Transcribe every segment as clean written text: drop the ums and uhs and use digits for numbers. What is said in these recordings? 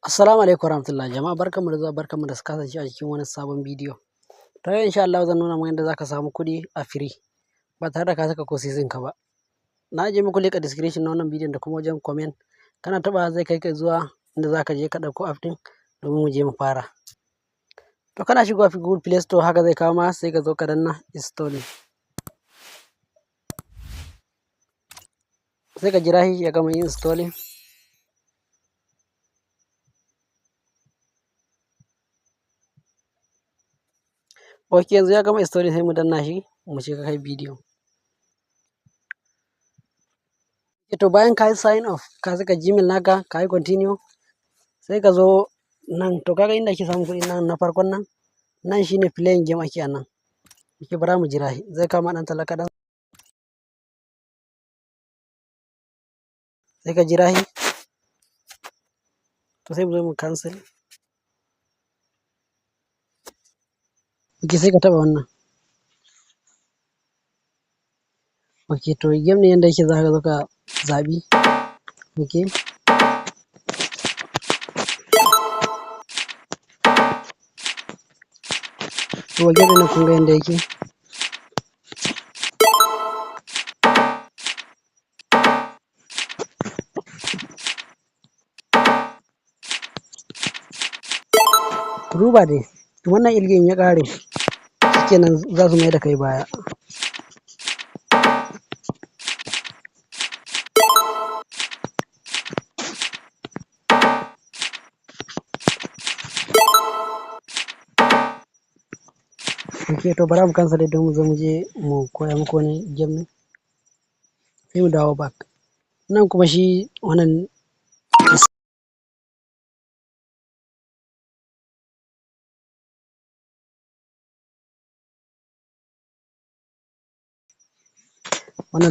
Assalamu alaikum warahmatullahi jama'a, barkanmu da zuwa, barkanmu da kasancewa a cikin wani sabon bidiyo. To yau insha Allah zan nuna muku yadda zaka samu kuɗi a free ba tare da ka saka ko sisin ka ba. Na ajiye muku link a description na wannan bidiyon da kuma wajen comment. Kana taɓa zai kai ka zuwa inda zaka je ka ɗauko app ɗin domin mu je mu fara. To kana shigowa Google Play Store, haka zai kawo ma, sai ka zo ka danna installing. Sai ka jira shi ya gama yin installing. Ok, yanzu ya gama installing, sai mu danna shi mu shiga kai bidiyo. To bayan ka yi sign up, ka saka Gmail naka, ka yi continue, sai ka zo nan. To kaga inda ake samun kuɗi nan na farkon nan, nan shine playing game ake a nan. Ok, bara mu jira shi, zai kama ɗan talla kaɗan. Sai ka jira shi. To sai mu zo mu cancel. Ok, sai ka taɓa wannan. Ok, to game ne yanda yake, za ka zo ka zaɓi. Ok. To game ɗin nan kun ga yanda yake. Ku duba dai, wannan irgin ya ƙare, shikenan za su mai da kai baya. Ok, to bara mu cancel don mu zo mu je mu koya muku wani game. Sai mu dawo back. Nan kuma shi wannan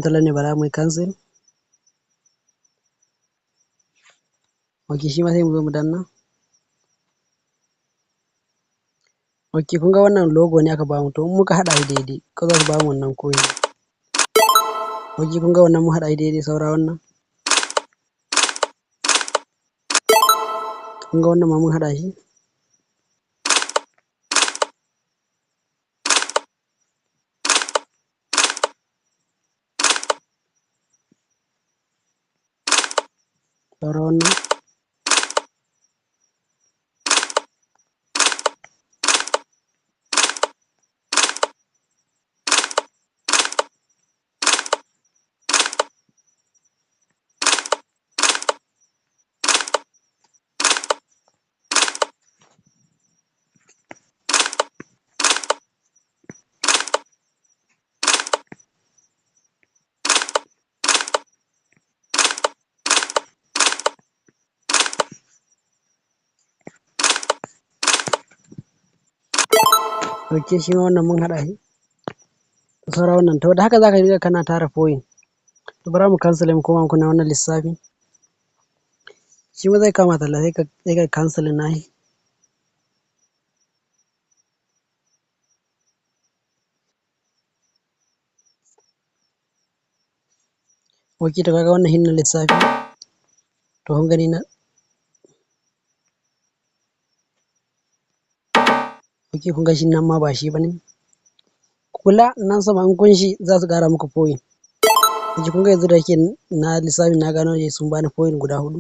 tallan ne, bara mu yi cancel. Ok, shi ma sai mu zo mu danna. Ok, kun ga wannan logo ne aka bamu, to in muka haɗa shi daidai ko za su bamu wannan coin. Ok, kun ga wannan mun haɗa shi daidai, saura wannan. Kun ga wannan ma mun haɗa shi. Saura wannan. Ok, shi ma wannan mun haɗa shi. Saura wannan. To da haka zaka riga kana tara point. To bara mu cancel mu koma kuna wannan lissafi. Shi ma zai kama talla, sai ka cancel nashi. Ok, to kaga wannan shine lissafi. To kun gani na. Ok, kun ga shi nan ma ba shi bane. Kula nan sama in kun shi za su ƙara muku point. Ok, kun ga yanzu da yake na lissafi na gano ne sun bani point guda huɗu.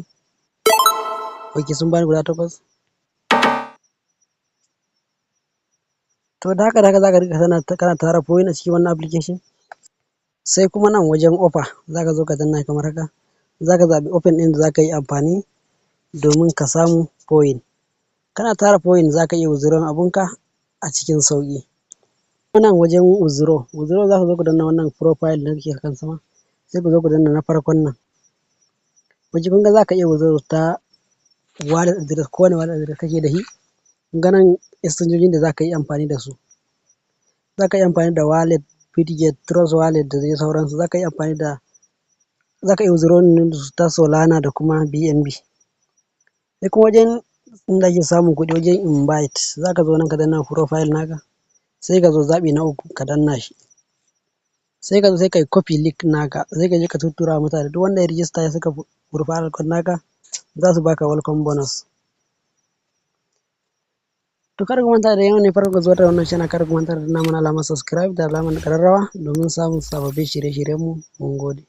Ok, sun bani guda takwas. To da haka zaka riƙa kana tara point a cikin wannan application. Sai kuma nan wajen offer zaka zo ka danna kamar haka. Zaka zaɓi open ɗin da zaka yi amfani domin ka samu point. Kana tara point zaka iya withdrawing abunka a cikin sauƙi. Nan wajen withdraw, withdraw za ku zo ku danna wannan profile da yake kan sama, sai ku zo ku danna na farkon nan. Ok, kun ga zaka iya withdraw ta wallet address, kowane wallet address kake da shi. Kun ga nan exchange da zaka yi amfani da su. Zaka iya amfani da wallet, Bitget, Trust Wallet da dai sauransu. Zaka iya amfani da, zaka iya withdrawing ta Solana da kuma BNB. Sai kuma wajen inda ake samun kuɗi wajen invite, zaka zo nan ka danna profile naka, sai ka zo zaɓi na uku ka danna shi. Sai ka zo sai ka yi copy link naka, sai ka je ka tuttura wa mutane. Duk wanda ya register ya saka referral code naka, za su baka welcome bonus. To kada ku manta da yau ne farko zuwa wannan channel, kada ku manta da danna mana alamar subscribe da alamar ƙararrawa domin samun sababbin shirye-shiryenmu. Mun gode.